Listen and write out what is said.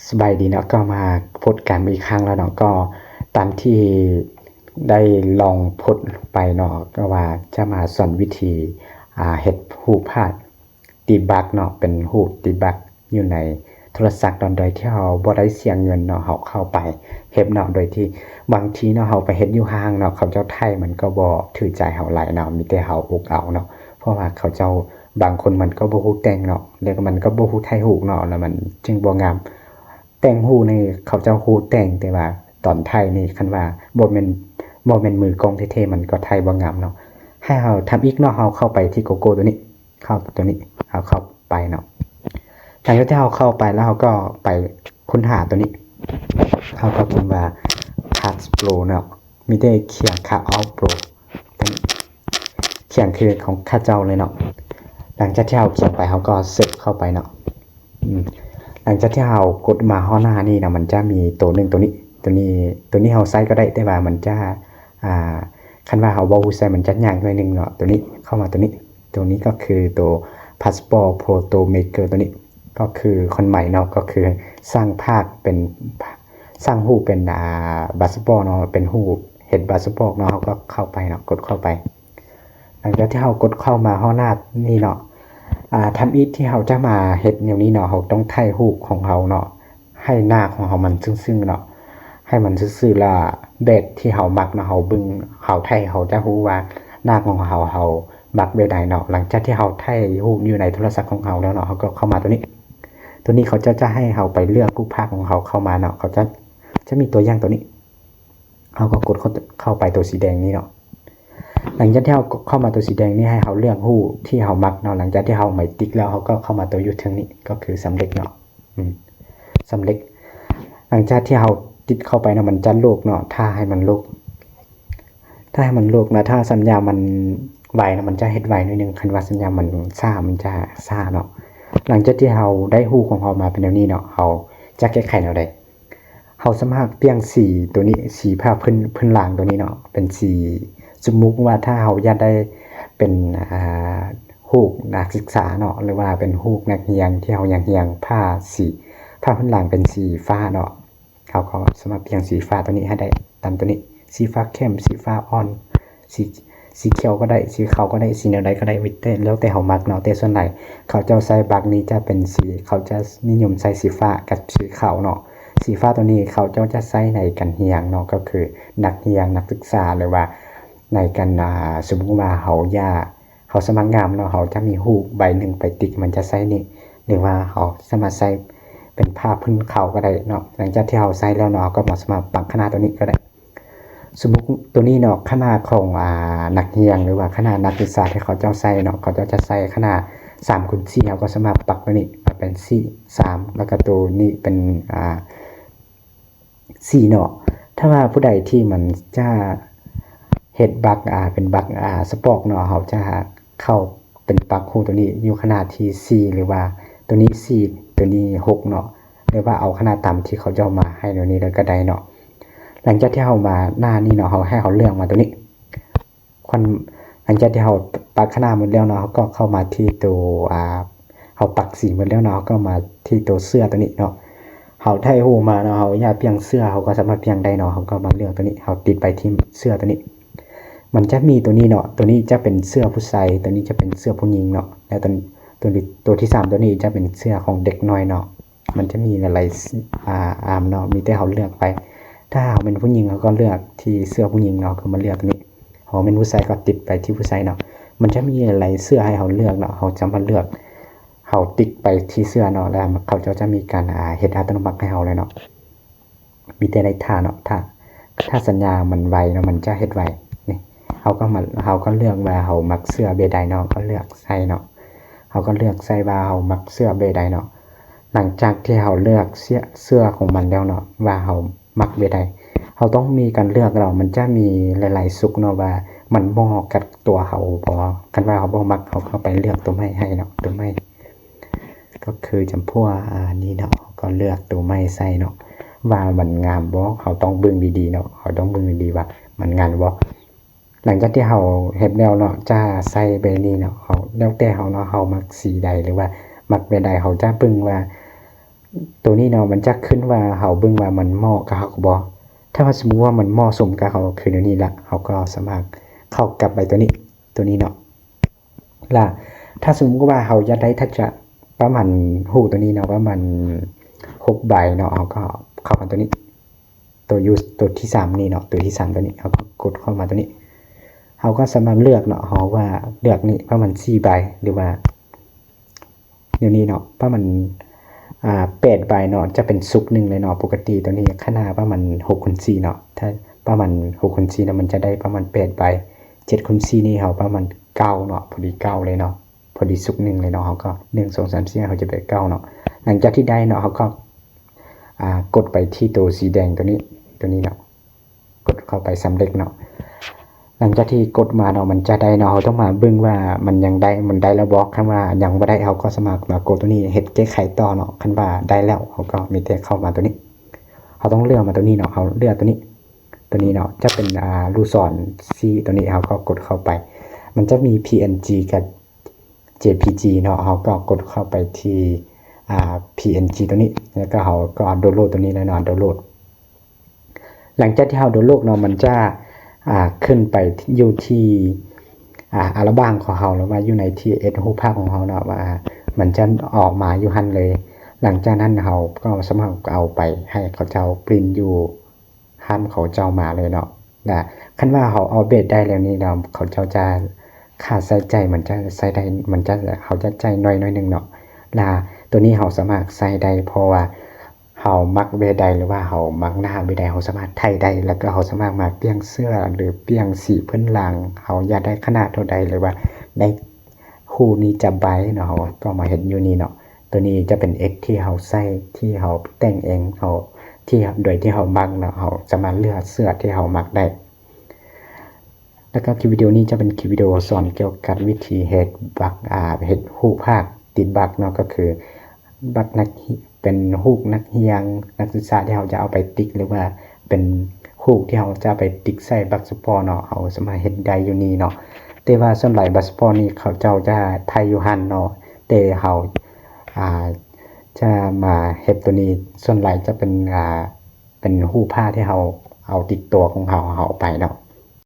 ສະບາຍດີເນາະ ກໍມາພົບກັນອີກຄັ້ງແລ້ວເນາະ ກໍຕາມທີ່ໄດ້ລອງໂພສໄປເນາະ ກໍວ່າຈະມາສອນວິທີ ອ່າ ເຮັດຮູບພາດ ດີບັກເນາະ ເປັນຮູບດີບັກຢູ່ໃນໂທລະສັບ ຕອນໃດທີ່ເຮົາບໍ່ໄດ້ເສຍເງິນເນາະ ເຮົາເຂົ້າໄປເຮັດເນາະ ໂດຍທີ່ບາງທີເນາະ ເຮົາໄປເຮັດຢູ່ຫ້າງເນາະ ເຂົາເຈົ້າໄທມັນກໍບໍ່ຖືໃຈເຮົາຫຼາຍເນາະ ມີແຕ່ເຮົາອົກເອົາເນາະ ເພາະວ່າເຂົາເຈົ້າ ບາງຄົນມັນກໍບໍ່ຮູ້ແຕ່ງເນາະ ແລ້ວກໍມັນກໍບໍ່ຮູ້ໄທຮູບເນາະ ແລ້ວມັນຈຶ່ງບໍ່ງາມ ແຕ່ງຮູບນີ້ເຂົາເຈົ້າຮູ້ແຕ່ງ ແຕ່ວ່າຕອນໄທນີ້ ຄັນວ່າບໍ່ແມ່ນ ບໍ່ແມ່ນມືກ້ອງແທ້ໆ ມັນກໍໄທບໍ່ງາມເນາະ ໃຫ້ເຮົາທຳອີກເນາະ ເຮົາເຂົ້າໄປທີ່ໂກໂກ້ໂຕນີ້ ເຂົ້າໂຕນີ້ ເຮົາເຂົ້າໄປເນາະ ຫຼັງຈາກທີ່ເຮົາເຂົ້າໄປແລ້ວ ເຮົາກໍໄປຄົ້ນຫາໂຕນີ້ ເຮົາກໍພິມວ່າ ພາດໂປຣ ເນາະ ມີແຕ່ຂຽນ ຄາວເອົາໂປຣ ຂຽນຄືຂອງເຂົາເຈົ້າເລີຍເນາະ ຫຼັງຈາກທີ່ເຮົາຂຽນໄປ ເຮົາກໍເຊີດເຂົ້າໄປເນາະ ອືມ ຫຼັງຈາກທີ່ເຮົາກົດມາຮອດໜ້ານີ້ນະ ມັນຈະມີໂຕໜຶ່ງໂຕນີ້ ໂຕນີ້ ໂຕນີ້ເຮົາໃຊ້ກໍໄດ້ ແຕ່ວ່າມັນຈະ ອ່າ ຄັນວ່າເຮົາເວົ້າໃສ່ມັນຈະຍາກໜ້ອຍໜຶ່ງເນາະ ໂຕນີ້ ເຂົ້າມາໂຕນີ້ ໂຕນີ້ກໍຄືໂຕ ພາສປອດ ໂຟໂຕເມກເກີ ໂຕນີ້ ກໍຄືຄົນໃໝ່ເນາະ ກໍຄືສ້າງພາບເປັນ ສ້າງຮູບເປັນ ອ່າ ພາສປອດເນາະ ເປັນຮູບເຮັດພາສປອດເນາະ ເຮົາກໍເຂົ້າໄປເນາະ ກົດເຂົ້າໄປ ຫຼັງຈາກທີ່ເຮົາກົດເຂົ້າມາຮອດໜ້ານີ້ເນາະ ອ່າ ທຳອິດທີ່ເຮົາຈະມາເຮັດແນວນີ້ເນາະ ເຮົາຕ້ອງຖ່າຍຮູບຂອງເຮົາເນາະ ໃຫ້ໜ້າຂອງເຮົາມັນຊຶ້ງໆເນາະ ໃຫ້ມັນຊື່ໆ ແລ້ວແບບທີ່ເຮົາມັກເນາະ ເຮົາເບິ່ງ ເຮົາໄທ ເຮົາຈະຮູ້ວ່າໜ້າຂອງເຮົາ ເຮົາມັກແບບໃດເນາະ ຫຼັງຈາກທີ່ເຮົາໄທຮູບຢູ່ໃນໂທລະສັບຂອງເຮົາແລ້ວເນາະ ເຮົາກໍເຂົ້າມາໂຕນີ້ ໂຕນີ້ເຂົາເຈົ້າຈະໃຫ້ເຮົາໄປເລືອກຮູບພາບຂອງເຮົາເຂົ້າມາເນາະ ເຂົາຈະ ຈະມີຕົວຢ່າງໂຕນີ້ ເຮົາກໍກົດເຂົ້າ ເຂົ້າໄປໂຕສີແດງນີ້ເນາະ ຫຼັງຈາກທີ່ເຮົາເຂົ້າມາໂຕສີແດງນີ້ ໃຫ້ເຮົາເລືອກຮູບທີ່ເຮົາມັກເນາະ ຫຼັງຈາກທີ່ເຮົາໝາຍຕິກແລ້ວ ເຮົາກໍເຂົ້າມາໂຕຢູ່ເທິງນີ້ ກໍຄືສຳເລັດເນາະ ອືມ ສຳເລັດ ຫຼັງຈາກທີ່ເຮົາຕິກເຂົ້າໄປເນາະ ມັນຈະໂຫຼດເນາະ ຖ້າໃຫ້ມັນໂຫຼດ ຖ້າໃຫ້ມັນໂຫຼດນະ ຖ້າສັນຍານມັນໄວນະ ມັນຈະເຮັດໄວໜ້ອຍໜຶ່ງ ຄັນວ່າສັນຍານມັນຊ້າ ມັນຈະຊ້າເນາະ ຫຼັງຈາກທີ່ເຮົາໄດ້ຮູບຂອງເຮົາມາເປັນແນວນີ້ເນາະ ເຮົາຈະແກ້ໄຂແນວໃດ? ເຮົາສາມາດປ່ຽນສີໂຕນີ້ ສີຝາພື້ນ ພື້ນລາງໂຕນີ້ເນາະ ເປັນສີ ສົມມຸດວ່າຖ້າເຮົາຢາກໄດ້ເປັນ ອ່າ ຮູບນັກສຶກສາເນາະ ຫຼືວ່າເປັນຮູບນັກຮຽນທີ່ເຮົາຍັງຮຽນ ຝາສີ ຝາພື້ນລາງເປັນສີຟ້າເນາະ ເຮົາກໍສາມາດປ່ຽນສີຟ້າໂຕນີ້ໃຫ້ໄດ້ ຕາມໂຕນີ້ ສີຟ້າເຂັ້ມ ສີຟ້າອ່ອນ ສີ ສີຂຽວກໍໄດ້ ສີຂາວກໍໄດ້ ສີແນວໃດກໍໄດ້ ແຕ່ ແລ້ວແຕ່ເຮົາມັກເນາະ ແຕ່ສ່ວນຫຼາຍເຂົາເຈົ້າໃຊ້ບັກນີ້ຈະເປັນສີ ເຂົາຈະນິຍົມໃຊ້ສີຟ້າກັບສີຂາວເນາະ ສີຟ້າໂຕນີ້ເຂົາເຈົ້າຈະໃຊ້ໃນການຮຽນເນາະ ກໍຄືນັກຮຽນ ນັກສຶກສາ ຫຼືວ່າໃນການ ອ່າ ສົມມຸດວ່າເຮົາຢາກ ເຮົາສະໝັກງານເນາະ ເຮົາຈະມີຮູບໃບໜຶ່ງໄປຕິກ ມັນຈະໃຊ້ນີ້ ຫຼືວ່າເຮົາສາມາດໃຊ້ເປັນຜ້າພື້ນຂາວກໍໄດ້ເນາະ ຫຼັງຈາກທີ່ເຮົາໃຊ້ແລ້ວເນາະ ເຮົາກໍມາສາມາດປັກຂະໜາດໂຕນີ້ກໍໄດ້ ສົມມຸດໂຕນີ້ເນາະ ຂະໜາດຂອງ ອ່າ ນັກຮຽນ ຫຼືວ່າຂະໜາດນັກສຶກສາທີ່ເຂົາເຈົ້າໃຊ້ເນາະ ເຂົາເຈົ້າຈະໃຊ້ຂະໜາດສາມຄູນສີ່ ເຮົາກໍສາມາດປັກໂຕນີ້ເປັນສີ່ ສາມ ແລ້ວກໍໂຕນີ້ເປັນ ອ່າ ສີ່ເນາະ ຖ້າວ່າຜູ້ໃດທີ່ມັນຈະເຮັດບັກ ອ່າ ເປັນບັກ ອ່າ ສະປອກເນາະ ເຮົາຈະເຂົ້າເປັນປັກຮູບໂຕນີ້ຢູ່ຂະໜາດທີສີ່ ຫຼືວ່າໂຕນີ້ສີ່ ໂຕນີ້ຫົກເນາະ ຫຼືວ່າເອົາຂະໜາດຕາມທີ່ເຂົາເຈົ້າມາໃຫ້ໂຕນີ້ເລີຍກໍໄດ້ເນາະ ຫຼັງຈາກທີ່ເຮົາມາໜ້ານີ້ເນາະ ເຮົາ ໃຫ້ເຮົາເລືອກມາໂຕນີ້ ຄວນ ຫຼັງຈາກທີ່ເຮົາປັກຂະໜາດໝົດແລ້ວເນາະ ເຮົາກໍເຂົ້າມາທີ່ໂຕ ອ່າ ເຮົາປັກສີໝົດແລ້ວເນາະ ເຮົາກໍມາທີ່ໂຕເສື້ອໂຕນີ້ເນາະ ເຮົາໄທຮູບມາເນາະ ເຮົາຢາກປ່ຽນເສື້ອ ເຮົາກໍສາມາດປ່ຽນໄດ້ເນາະ ເຮົາກໍມາເລືອກໂຕນີ້ ເຮົາຕິດໄປທີ່ເສື້ອໂຕນີ້ ມັນຈະມີໂຕນີ້ເນາະ ໂຕນີ້ຈະເປັນເສື້ອຜູ້ຊາຍ ໂຕນີ້ຈະເປັນເສື້ອຜູ້ຍິງເນາະ ແລ້ວໂຕ ໂຕ ໂຕທີສາມໂຕນີ້ຈະເປັນເສື້ອຂອງເດັກນ້ອຍເນາະ ມັນຈະມີຫຼາຍໆ ອ່າ ອາມເນາະ ມີແຕ່ເຮົາເລືອກໄປ ຖ້າເຮົາເປັນຜູ້ຍິງ ເຮົາກໍເລືອກທີ່ເສື້ອຜູ້ຍິງເນາະ ເຮົາກໍມາເລືອກໂຕນີ້ ເຮົາເປັນຜູ້ຊາຍກໍຕິດໄປທີ່ຜູ້ຊາຍເນາະ ມັນຈະມີຫຼາຍໆເສື້ອໃຫ້ເຮົາເລືອກເນາະ ເຮົາສາມາດເລືອກ ເຮົາຕິກໄປທີ່ເສື້ອເນາະ ແລ້ວເຂົາເຈົ້າຈະມີການ ອ່າ ເຮັດອັດຕະໂນມັດໃຫ້ເຮົາເລີຍເນາະ ມີແຕ່ໄດ້ຖ້າເນາະ ຖ້າ ຖ້າສັນຍານມັນໄວເນາະ ມັນຈະເຮັດໄວ ນີ້ ເຮົາກໍມາ ເຮົາກໍເລືອກວ່າເຮົາມັກເສື້ອແບບໃດເນາະ ກໍເລືອກໃສ່ເນາະ ເຮົາກໍເລືອກໃສ່ວ່າເຮົາມັກເສື້ອແບບໃດເນາະ ຫຼັງຈາກທີ່ເຮົາເລືອກເສື້ອ ເສື້ອຂອງມັນແລ້ວເນາະ ວ່າເຮົາມັກແບບໃດ ເຮົາຕ້ອງມີການເລືອກເນາະ ມັນຈະມີຫຼາຍໆຊຸກເນາະ ວ່າມັນເໝາະກັບຕົວເຮົາບໍ່ ຄັນວ່າເຮົາບໍ່ມັກ ເຮົາກໍໄປເລືອກຕົວໃໝ່ໃຫ້ເນາະ ຕົວໃໝ່ ກໍຄືຈຳພວກ ອ່າ ນີ້ເນາະ ເຮົາກໍເລືອກຕົວໃໝ່ໃສ່ເນາະ ວ່າມັນງາມບໍ່ ເຮົາຕ້ອງເບິ່ງດີໆເນາະ ເຮົາຕ້ອງເບິ່ງດີໆວ່າມັນງາມບໍ່ ຫຼັງຈາກທີ່ເຮົາເຮັດແລ້ວເນາະ ຈະໃສ່ແບບນີ້ເນາະ ເຮົາ ແລ້ວແຕ່ເຮົາເນາະ ເຮົາມັກສີໃດ ຫຼືວ່າມັກແບບໃດ ເຮົາຈະເບິ່ງວ່າ ໂຕນີ້ເນາະ ມັນຈະຂຶ້ນວ່າເຮົາເບິ່ງວ່າມັນເໝາະກັບເຮົາບໍ່. ຖ້າວ່າສົມມຸດວ່າມັນເໝາະສົມກັບເຮົາ ຄືໂຕນີ້ລະ ເຮົາກໍສາມາດເຂົ້າກັບໄປໂຕນີ້ ໂຕນີ້ເນາະ. ລະຖ້າສົມມຸດວ່າເຮົາຢາກໄດ້ ຖ້າຈະປະມານ ຮູບໂຕນີ້ເນາະ ປະມານຫົກໃບເນາະ ເຮົາກໍເຂົ້າມາໂຕນີ້ ໂຕຢູ່ ໂຕທີສາມນີ້ເນາະ ໂຕທີສາມໂຕນີ້ ເຮົາກໍກົດເຂົ້າມາໂຕນີ້ ເຮົາກໍສາມາດເລືອກເນາະ ເຮົາວ່າເລືອກນີ້ປະມານສີ່ໃບ ຫຼືວ່າແນວນີ້ເນາະ ປະມານ ອ່າ ແປດໃບເນາະ ຈະເປັນສຸກໜຶ່ງເລີຍເນາະ. ປົກກະຕິໂຕນີ້ຂະໜາດປະມານຫົກຄູນສີ່ເນາະ ຖ້າປະມານຫົກຄູນສີ່ເນາະ ມັນຈະໄດ້ປະມານແປດໃບ. ເຈັດຄູນສີ່ນີ້ເຮົາປະມານເກົ້າເນາະ ພໍດີເກົ້າເລີຍເນາະ ພໍດີສຸກໜຶ່ງເລີຍເນາະ. ເຮົາກໍ ໜຶ່ງ ສອງ ສາມ ສີ່ ຫ້າ ຫົກ ເຈັດ ແປດ ເກົ້າເນາະ. ຫຼັງຈາກທີ່ໄດ້ເນາະ ເຮົາກໍ ອ່າ ກົດໄປທີ່ໂຕສີແດງໂຕນີ້ ໂຕນີ້ເນາະ ກົດເຂົ້າໄປສຳເລັດເນາະ. ຫຼັງຈາກທີ່ກົດມາເນາະ ມັນຈະໄດ້ເນາະ ເຮົາຕ້ອງມາເບິ່ງວ່າມັນຍັງໄດ້ ມັນໄດ້ແລ້ວບໍ່. ຄັນວ່າຍັງບໍ່ໄດ້ ເຮົາກໍສາມາດມາກົດໂຕນີ້ ເຮັດແກ້ໄຂຕໍ່ເນາະ. ຄັນວ່າໄດ້ແລ້ວ ເຮົາກໍມີແຕ່ເຂົ້າມາໂຕນີ້ ເຮົາຕ້ອງເລືອກມາໂຕນີ້ເນາະ ເຮົາເລືອກໂຕນີ້ ໂຕນີ້ເນາະ ຈະເປັນ ອ່າ ລູກສອນຊີ້ໂຕນີ້ ເຮົາກໍກົດເຂົ້າໄປ ມັນຈະມີ ພີເອັນຈີ ກັບ ເຈພີຈີ ເນາະ ເຮົາກໍກົດເຂົ້າໄປທີ່ ອ່າ ພີເອັນຈີ ໂຕນີ້ ແລ້ວກໍເຮົາກໍດາວໂຫຼດໂຕນີ້ເລີຍເນາະ ດາວໂຫຼດ. ຫຼັງຈາກທີ່ເຮົາດາວໂຫຼດເນາະ ມັນຈະ ອ່າ ຂຶ້ນໄປຢູ່ທີ່ ອ່າ ອັລບັມຂອງເຮົາ ຫຼືວ່າຢູ່ໃນທີ່ເອັດຮູບພາບຂອງເຮົາເນາະ ວ່າມັນຈະອອກມາຢູ່ຫັ້ນເລີຍ. ຫຼັງຈາກນັ້ນເຮົາກໍສາມາດເອົາໄປໃຫ້ເຂົາເຈົ້າປຣິ້ນຢູ່ຮ້ານເຂົາເຈົ້າມາເລີຍເນາະ. ລະຄັນວ່າເຮົາອອກແບບໄດ້ແລ້ວນີ້ເນາະ ເຂົາເຈົ້າຈະ ຄ່າໃຊ້ຈ່າຍມັນຈະໃຊ້ໄດ້ ມັນຈະ ເຮົາຈະຈ່າຍໜ້ອຍໜ້ອຍໜຶ່ງເນາະ. ລະໂຕນີ້ເຮົາສາມາດໃຊ້ໄດ້ ເພາະວ່າເຮົາມັກແບບໃດ ຫຼືວ່າເຮົາມັກໜ້າແບບໃດ ເຮົາສາມາດໄຖໄດ້ ແລ້ວກໍເຮົາສາມາດມາປ່ຽນເສື້ອ ຫຼືປ່ຽນສີພື້ນຫຼັງ ເຮົາຢາກໄດ້ຂະໜາດເທົ່າໃດ ຫຼືວ່າໄດ້ຮູບນີ້ຈະໃບເນາະ ເຮົາກໍມາເຮັດຢູ່ນີ້ເນາະ. ໂຕນີ້ຈະເປັນເອັກທີ່ເຮົາໃຊ້ ທີ່ເຮົາແຕ່ງເອງ ເຮົາ ທີ່ ໂດຍທີ່ເຮົາມັກເນາະ ເຮົາສາມາດເລືອກເສື້ອທີ່ເຮົາມັກໄດ້. ແລ້ວກໍຄລິບວິດີໂອນີ້ຈະເປັນຄລິບວິດີໂອສອນກ່ຽວກັບວິທີເຮັດບັດ ອ່າ ເຮັດຮູບພາກຕິດບັດເນາະ ກໍຄືບັດນັກ ເປັນຮູບນັກຮຽນ ນັກສຶກສາທີ່ເຮົາຈະເອົາໄປຕິດ ຫຼືວ່າເປັນຮູບທີ່ເຮົາຈະໄປຕິດໃສ່ບັດສະປອດເນາະ ເຮົາສາມາດເຮັດໄດ້ຢູ່ນີ້ເນາະ. ແຕ່ວ່າສ່ວນຫຼາຍບັດສະປອດນີ້ເຂົາເຈົ້າຈະໄຖຢູ່ຫັ້ນເນາະ ແຕ່ເຮົາ ອ່າ ຈະມາເຮັດໂຕນີ້ ສ່ວນຫຼາຍຈະເປັນ ອ່າ ເປັນຮູບພາບທີ່ເຮົາເອົາຕິດຕົວຂອງເຮົາ ເຮົາເອົາໄປເນາະ.